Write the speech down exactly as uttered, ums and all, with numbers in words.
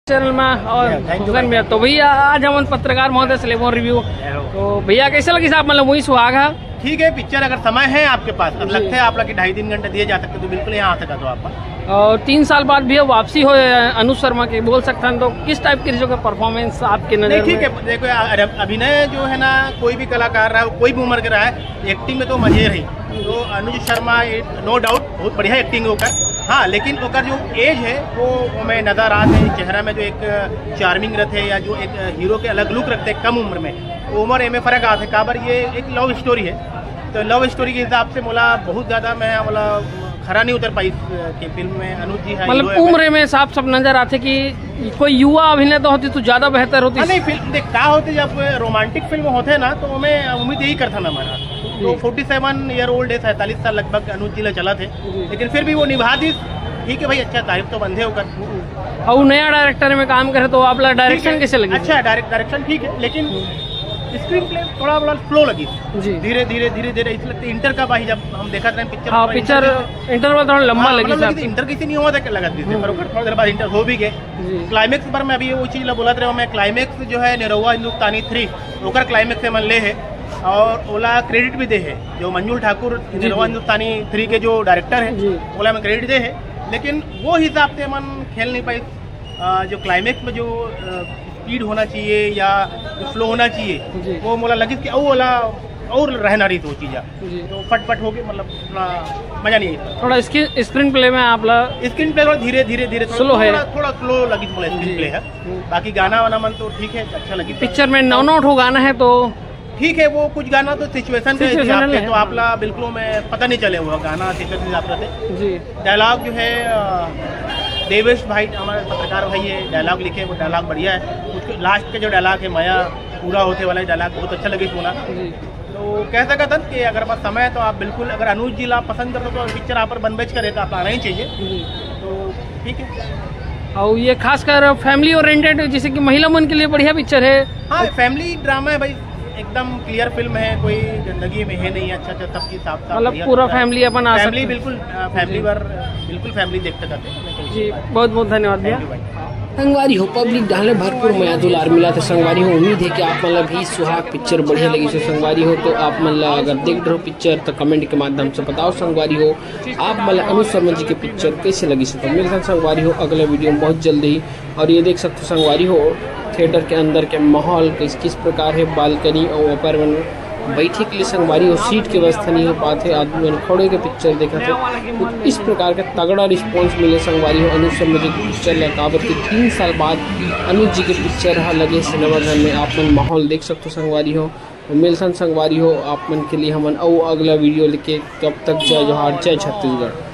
Channel में और भैया, thank you फंक्शन भाई। में। तो भैया, आज हमन पत्रकार महोदय से लेबो रिव्यू। जय हो। तो भैया, कैसे लगिस आप मन ला मूवी सुहाग हा? ठीक है, पिक्चर अगर समय है आपके पास, अब जी। लगता है आप लोग कि ढाई तीन घंटे दिए जा सकते, तो बिल्कुल यहाँ आ सकते हो आप। और तीन साल बाद भी अब वापसी हो अनुज शर्मा के, बोल सकते हैं, तो किस टाइप की जो का परफॉर्मेंस आपके नजर नहीं, ठीक में? है, देखो यार, अरे, अभिनय जो है ना, कोई भी कलाकार रहा है, कोई भी उम्र के रहा है, एक्टिंग में तो मजे रही। तो अनुज शर्मा, नो डाउट, बहुत बढ़िया एक्टिंग है ओकर। हाँ, लेकिन ओकर जो एज है, वो हमें नजर आत है, चेहरा में जो एक चार्मिंग रहते हैं या जो एक हीरो के अलग लुक रखते हैं कम उम्र में, वो उम्र में फर्क आत है। काबर ये एक लव स्टोरी है, तो लव स्टोरी के हिसाब से मोला बहुत ज्यादा, मैं मोला खरा नहीं उतर पाई के फिल्म में अनुज जी है, मतलब हीरो है। उम्र में साफ साफ नजर आते कि कोई युवा अभिनेता होती तो ज्यादा बेहतर होती। हाँ, नहीं, फिल्म देख, का होते, जब रोमांटिक फिल्म होते ना, तो हमें उम्मीद यही करता ना हमारा। तो जी। फोर्टी सेवन ईयर ओल्ड है, सैंतालीस साल लगभग अनुज जी ला चला थे, जी। लेकिन फिर भी वो निभा दी। ठीक है भाई, अच्छा, तारीफ तो बंधे होकर। और नया डायरेक्टर में काम करे, तो आप ला ठीक डायरेक्शन है। कैसे लगी? अच्छा, डायरेक्ट, डायरेक्शन ठीक है, लेकिन स्क्रीन प्ले थोड़ा, थोड़ा स्लो लगी। जी। धीरे धीरे, धीरे धीरे, इसलिए इंटर का भाई, जब हम देखा था पिक्चर, हाँ, थोड़ा पिक्चर इंटर इंटरवल थोड़ा लंबा हाँ, लगी मतलब साहब। लगी थी, इंटर किसी नहीं हुआ था, क्या लगा दी थी, हम्म। पर ओकर थोड़ा देर बाद इंटर हो भी गए। जी। क्लाइमेक्स पर मैं अभी वो चीज ला बोला रहे हूँ, मैं क्लाइमेक्स जो है निरहुआ हिंदुस्तानी थ्री, ओकर क्लाइमेक्स से मन ले है और ओला क्रेडिट भी दे है, जो मंजुल ठाकुर जी, निरहुआ जी। हिंदुस्तानी थ्री के जो डायरेक्टर है, जी। ओला मैं क्रेडिट दे है, लेकिन वो हिसाब से मन खेल नहीं पाई। अ, जो क्लाइमेक्स में जो, अ, स्पीड होना चाहिए या जो फ्लो होना चाहिए, जी। वो मोला लगी कि वो वाला और रहना रही तो चीज़ा। जी। तो फटफट हो गई, मतलब, थोड़ा मज़ा नहीं आया। थोड़ा स्क्रीन, स्क्रीन प्ले में आप ला स्क्रीन प्ले थोड़ा धीरे, धीरे, धीरे, थोड़ा, स्लो है। थोड़ा, थोड़ा स्लो लगी, थोड़ा स्क्रीन जी। प्ले है। हम्म। बाकी गाना वाना मन तो ठीक है, अच्छा लगी। पिक्चर में नौ, नौ ठो गाना है, तो ठीक है, वो कुछ गाना तो सिचुएशन के सिचुएशनल हिसाब से, है। तो आप ला बिल्कुल में पता नहीं चले हुआ गाना सिचुएशन हिसाब से। जी। डायलॉग जो है, अ, देवेश भाई, हमारे पत्रकार भाई है, डायलॉग लिखे, वो डायलॉग बढ़िया है। उसके लास्ट के जो डायलॉग है, मया पूरा होते वाला डायलॉग बहुत अच्छा लगे सुना। जी। तो कह सकत हन कि अगर बस समय है तो आप बिल्कुल, अगर अनुज जी ला पसंद करते हो तो पिक्चर आप पर बनबेच करे तो आप आना ही चाहिए। जी। तो ठीक है। और ये खासकर फैमिली ओरिएंटेड, जैसे कि महिला मन के लिए बढ़िया पिक्चर है। हाँ, फैमिली ड्रामा है भाई, एकदम क्लियर फिल्म है, कोई गंदगी में है नहीं, अच्छा अच्छा, सब चीज साफ साफ, मतलब बढ़िया पूरा दिख रहा है। फैमिली अपन आ फैमिली सकते हैं। बिल्कुल, अ, फैमिली जी। वर, बिल्कुल फैमिली देख सकते हैं। जी, बहुत बहुत धन्यवाद भैया। Thank you भाई। संगवारी हो, पब्लिक डाले भरपूर मया दुलार मिला थे संगवारी हो। उम्मीद है कि आप मन ला भी सुहाग पिक्चर बढ़िया लगी से संगवारी हो। तो आप मन ला अगर देख रहो पिक्चर तो कमेंट के माध्यम से बताओ संगवारी हो, आप मन ला अनुज शर्मा जी के पिक्चर कैसे लगी से। तो मिलथन संगवारी हो अगले वीडियो में बहुत जल्दी। और ये देख सकते हो संगवारी हो, थिएटर के अंदर के माहौल किस किस प्रकार है, बालकनी और ऊपर में बैठे के लिए संगवारी हो, सीट के व्यवस्था नहीं हो पाते, आदमी मन खड़े के पिक्चर देखत हे। तो इस प्रकार का तगड़ा रिस्पॉन्स मिले संगवारी हो अनुज शर्मा जी के पिक्चर ला, काबर कि तीन साल बाद अनुज जी के पिक्चर हा लगे सिनेमा घर में। आप मन माहौल देख सकते हो संगवारी हो। तो मिलथन संगवारी हो आप मन के लिए हमन अउ अगला वीडियो लेके। तब तक जय जोहार, जय छत्तीसगढ़।